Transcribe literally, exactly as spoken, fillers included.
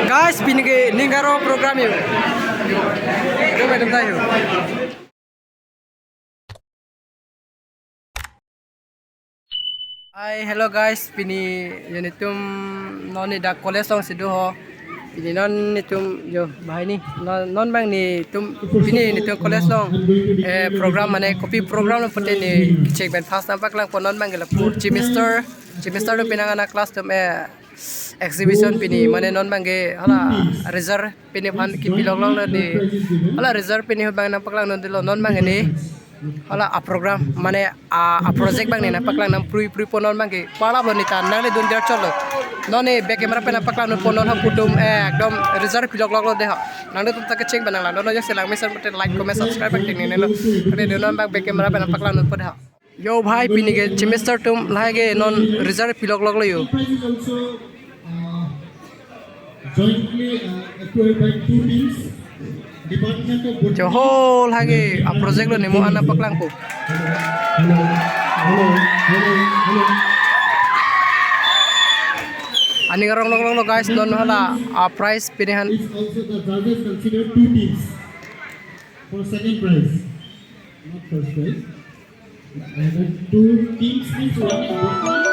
Guys, pini ke ning karo program yo. Yo, yo, madam tayo. Hi, hello guys, pini yo netum non ni dak college alongsi do ho. Pini non netum yo bahai ni non, non abang netum pini netum college along, eh, program mane kopi program lo pute ne kecheng pen first nangpaklangpo. Non abang ke lapu semester, semester lo pinang ana class atum, eh, exhibition pini mane non abang ke hala result pini aphan kipi loklok lo di, hala result pini abang nangpaklang non dilo. Non abang ne hala a program mane a, a project abang ne nangpaklang nang prui prui po. Non abang ke pala bo ni tan nangli dun der cholo. Non ne back camera pen nangpaklang non po. Non ha pudum, eh, ekdom result pi loklok lo de ha. Nanglitum ta kecheng pen nanglang non, non jongsi lang mesen pute like, comment, subscribe abang ting ne lo. Ade non abang back camera pen nangpaklang non po de ha. Yo bhai, pini ke semester atum lahai ke non result pi loklok lo yo. Prize is also, uh, jointly, uh, acquired by two teams. Department of Botany. Jo ho lahai ke a project lo ne mo an nangpaklangpo. Hello, hello, hello, hello. Aning arong loklok lo guys, non hala a prize pini aphan. It's also the judges consider two teams for second prize, not first prize. Uh, the two teams means one.